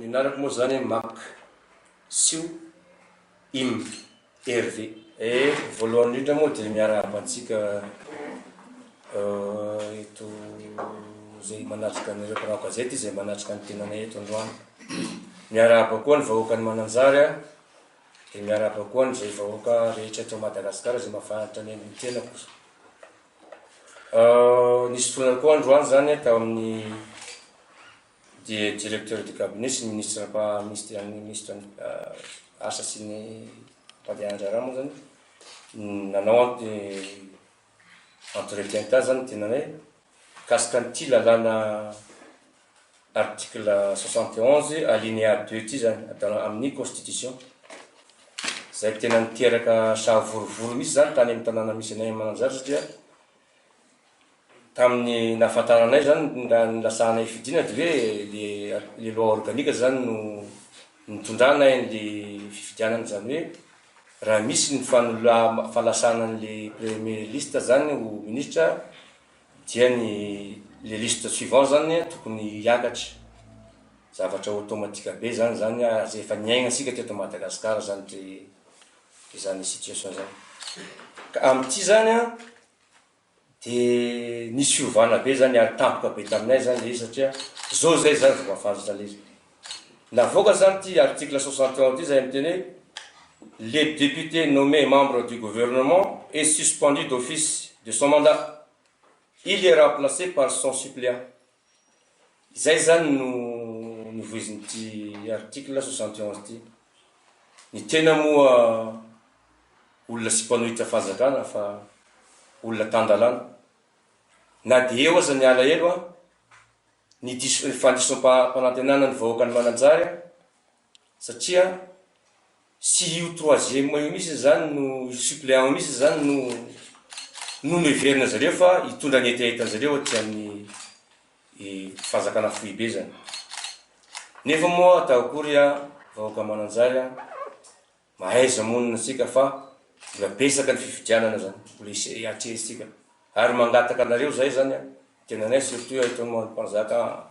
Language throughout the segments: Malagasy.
Ny anarako moa zany Mac Siu Im Hervé. E, voalohany indrindra moa dia miarahaba antsika eto izay manatrika an'ireo mpanao gazety izay manatrika ny tenanay eto androany. Miarahaba koa ny vahoakan'i Mananjary a, dia miarahaba koa an'izay vahoaka rehetra eto Madagasikara izay mahafantatra ny endrin'ny tenako. Nisy fotoana koa androany zany tao amin'ny dia directeur de cabinet sy ny ministre mpa ministre ny ministre ny asa sy ny fampandehanan-draharaha moa zany nanao entretien tany zany ny tenanay mikasika an'ity lalàna article 71 alinéa 2 ity zany amin'ny constitution zay tena niteraka savorovoro mihitsy zany tany amin'ny tanàna misy anay Mananjary satria Tamin'ny nahafantaranay zany raha nilatsahanay fidiana de hoe le le loi organique zany no nitondranay an'le fifidianana zany hoe raha misy ny fanola- fahalasana an'le premier liste zany ho ministra dia ny le liste suivant zany tokony hiakatra, zavatra automatique be zany zany ary zay efa niaignantsika teto Madagasikara zany ty izany situation zany, ka amin'ity zany an. De nisy fiovana be zany ary tampoka be taminay zany le izy satria zao zay zany vao mahafantatra le izy. Navoaka zany ty article 61 ty zay miteny hoe le député nommé membre du gouvernement est suspendu d'office de son mandat, il est remplacé par son suppléant. Izay zany no novoizin'ity article 61 ity. Ny tena moa olona sy mpanohitra fanjakana fa olona tan-dalàna. Na dia eo aza ny alahelo an, ny diso fandisoam-panantenana ny vahoakan'i Mananjary an, satria Tsy io troisième io mihitsy zany no, io suppléant io mihitsy zany no no noheverina zareo fa hitondra ny hetahetan-jareo aty amin'ny fanjakana foibe zany. Nefa moa atao akory a, vahoaka Mananjary a, mahaiza monina tsika fa mbola betsaka ny fifidianana zany, mbola hisy atrehintsika. Ary mangataka anareo zahay zany a, tenanay surtout eto mpanjaka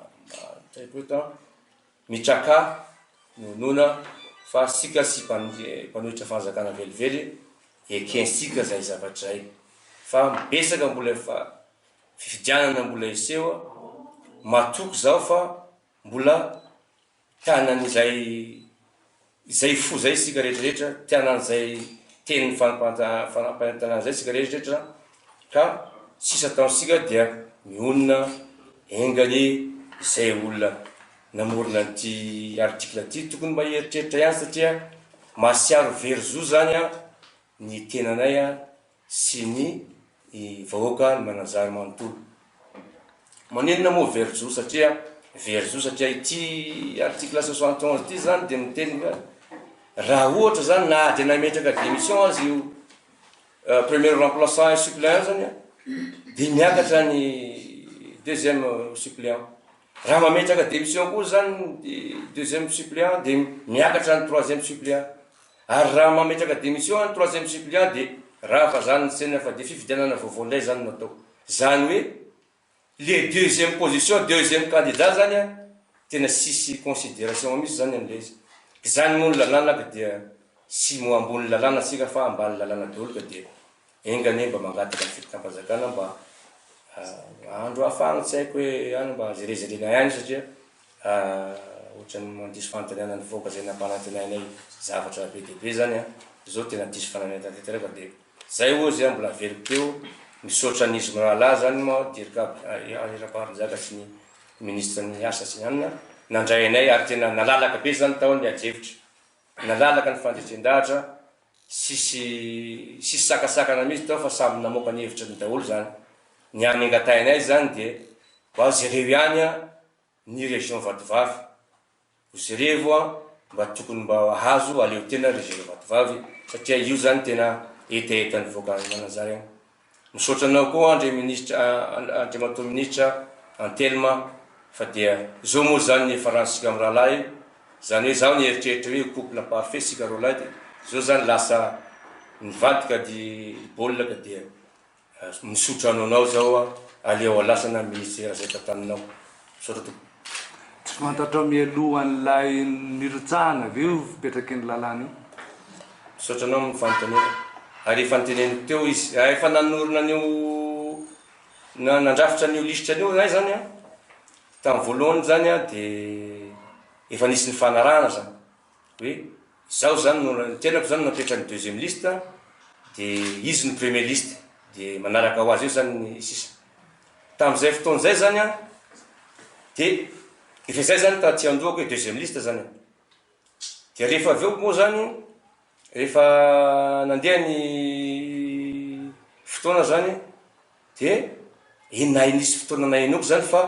eto an, Mitraka nonona fa sika sy mpanohitra fanjakana velively ekensika zay zavatra zay fa betsaka mbola efa fifidianana mbola hiseho matoky zaho fa mbola tianan'izay izay fo zay isika rehetra rehetra tianan'izay tenin'ny fanampanantenana zay isika rehetra rehetra ka sisa ataontsika dia mionona enga anie izay olona namorona an'ity article ity tokony mba hieritreritra ihany satria mahatsiaro very zo zany an ny tenanay an sy ny vahoaka ny Mananjary manontolo. Maninona moa very zo satria very zo satria ity article 71 ity zany dia miteny hoe raha ohatra zany na dia nametraka démission aza io premier remplaçant et suppléant zany an dia miakatra ny deuxième suppléant. Raha mametraka démission koa zany ny deuxième suppléant dia miakatra ny troisième suppléant. Ary raha mametraka démission ny troisième suppléant dia rava zany ny tsena fa dia fifidianana vaovao indray zany no atao. Zany hoe le deuxième position, deuxième candidat zany an, tena tsisy considération mihitsy zany an'ilay izy. Izany moa ny lalàna ka dia tsy mo ambony lalàna tsika fa ambany lalàna daholo ka dia Enga anie mba mangataka ny fitondram-panjakana mba andro ahafahana tsy haiko hoe any mba zerezerena ihany satria ohatran'ny mandiso fanantenana ny vahoaka izay nampanantenainay zavatra be dia be zany an, zao tena diso fanantenana tanteraka dia zay ozy an mbola averiko teo misaotra an'izy mirahalahy zany moa dircab Henri Rabarinjaka sy ny ministre ny asa sy ny anona nandray anay ary tena nalalaka be zany tao ny adihevitra Nalalaka ny fandresen-dahatra, tsisy tsisy sakasakana mihitsy tao fa samy namoaka ny hevitrany daholo zany. Ny hany angatahinay zany dia mba jereo ihany an ny région Vatovavy, ho jerevo an mba tokony mba hahazo aleo tena région Vatovavy satria io zany tena hetahetan'ny vahoakan'i Mananjary an. Misaotra anao koa Andriam Minisitra Andriamatoa Minisitra Antelme fa dia zao moa zany ny nifarantsika mirahalahy zany hoe zaho nieritreritra hoe couple parfait sika roalahy dia zao zany lasa nivadika dy baolina ka dia misotra anao zao aho aleo alasana ministera zay tantaninao. Misaotra tompoko. Tsy fantatrao mialoha an'ilay nirotsahana ve io fipetraky ny lalàna io? Misaotra anao amin'ny fanontaniana. Ary efa noteneniko teo izy, efa nanorina an'io, nandrafitra an'io lisitra an'io izahay izany an, tamin'ny voalohany izany an, dia efa nisy nifanarahana izany, hoe izaho izany no, ny tenako izany no napetraka ny deuxième liste, dia izy no premier liste, dia manaraka ho azy eo izany ny sisa. Tamin'izay fotoana izay izany an, dia efa izay izany taty an-dohako hoe deuxième liste izany an. Dia rehefa avy eo moa izany, rehefa nandeha ny fotoana izany dia e nisy fotoana nahenoako izany fa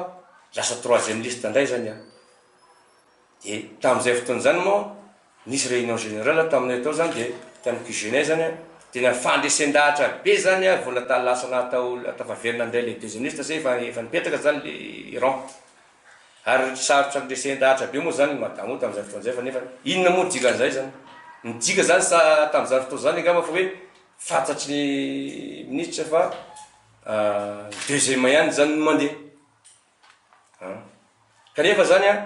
lasa troisième liste indray izany aho. Dia tamin'izay fotoana izany moa nisy réunion générale taminay tao izany dia tamin'ny QG-nay izany an, tena fandresen-dahatra be izany an, vao nata- lasa natao tafaverina indray ilay deuxième liste satria efa efa nipetraka izany ilay rang. Ary sarotra resen-dahatra be moa zany madamo tamin'izany fotoana izay fa nefa inona moa ny dikan'izay zany? Ny dika zany sa tamin'izany fotoana izany angamba fa hoe fantatry ny minisitra fa ny deuxième ihany zany no mandeha an! Kanefa zany an,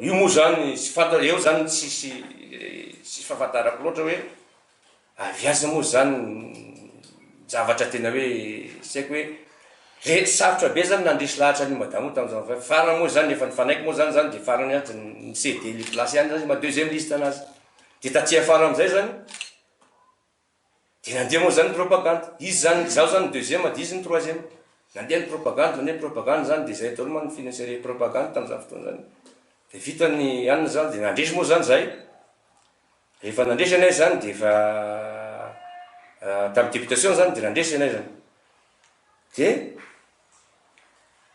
io moa zany tsy fantatra, eo zany tsisy tsisy fahafantarako loatra hoe Avy aiza moa izany zavatra tena hoe tsy haiko hoe re sarotra be zany nandresy lahatra an'io madama io tamin'izany fa farany moa zany efa nifanaiky moa zany zany de farany aza ni ceder le place ihany zany maha deuxième liste anazy de taty afara amizay zany de nandeha moa zany ny propagande izy zany zaho zany ny deuxième de izy ny troisième nandeha ny propagande nandeha ny propagande zany de zay daholo moa ny financer propagande tamin'izany fotoana zany de vita ny anona zany de nandresy moa zany zahay. Rehefa nandresy anay zany de efa tamin'ny députation zany de nandresy anay zany de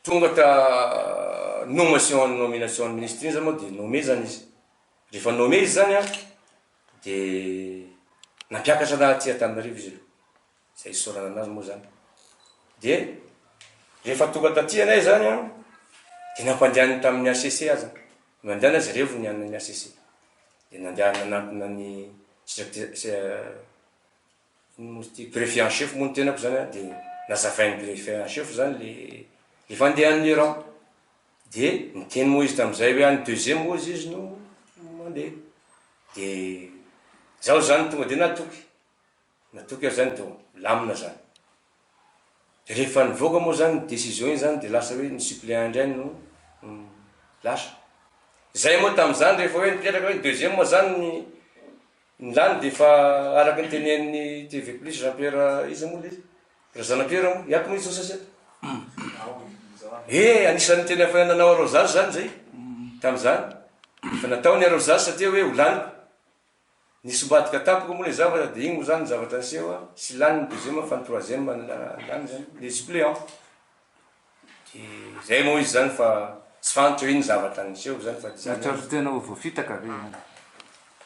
tonga ta nomination nomination ny ministre iny zany moa de nommé zany izy, rehefa nommé izy zany an de nampiakatra anahy aty Antananarivo izy ireo, zay isaorana anazy moa zany, de rehefa tonga taty anay zany an de nampandehaniny tamin'ny HCC aza, nandehana izy ireo vao nianina ny HCC. Dia nandeha nanantona ny inona moa izy ity, greffier en chef moa ny tenako zany an, dia nazavain'ny greffier en chef zany le le fandehan'ny rang, dia niteny moa izy tamin'izay hoe any deuxième hozy izy no mandeha, dia zaho zany tonga dia natoky. Natoky aho zany de milamina zany. De rehefa nivoaka moa zany ny décision iny zany de lasa hoe ny suppléant indray no lasa. Zay moa tamin'izany rehefa hoe nipetraka hoe ny deuxième moa zany ny ny lany de efa araka ny tenenin'ny TV plus Jean Pierre iza moa le izy? Razanapiera moa, iato moa izy zao sa tsy ato? Eh, anisan'ny tena efa nanao arrosage zany zay tamin'izany. Efa natao ny arrosage satria hoe ho laniko. Nisombadika tampoka moa le zavatra de iny moa zany ny zavatra niseho a, tsy lany ny deuxième fa ny troisième no lany zany, le suppléant. De zay moa izy zany fa tsy fantatro hoe ino zavatra niseho zany fa de zany. Nahatsiaro tena ho voafitaka ve ianao?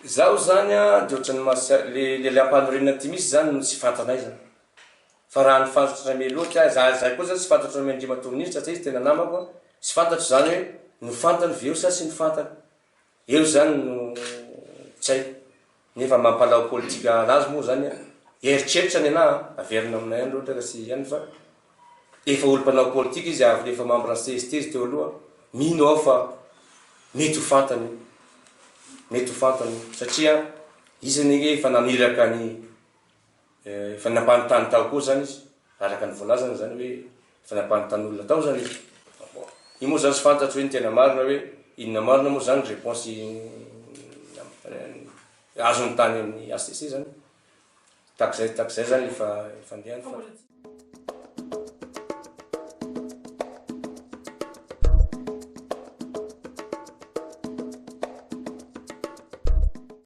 Zaho zany a de ohatran'ny mahatsiaro, le le lampanorenana ty mihitsy zany no tsy fantanay zany. Fa raha ny fantatro mialoha kay, za za koa zany tsy fantatro Andriamatoa Minisitra satria izy tena namako a, tsy fantatro zany hoe nofantany ve io sa tsy nofantany. Eo zany no tsy haiko, nefa mampalao politika anazy moa zany an, eritreritra ny anahy an, averina aminay any ohatra ka tsy ihany fa efa olo mpanao politika izy ary efa membre CST izy teo aloha, mino aho fa mety ho fantany io, mety ho fantany io satria izy anie efa namiraka ny Efa nampanontany tao koa zany izy, araka ny voalazany zany hoe efa nampanontany olona tao zany izy. Bon, io moa zany tsy fantatro hoe ny tena marina hoe inona marina moa zany réponse azony tany amin'ny HCC zany. Tahak'izay tahak'izay zany efa fandehany fa.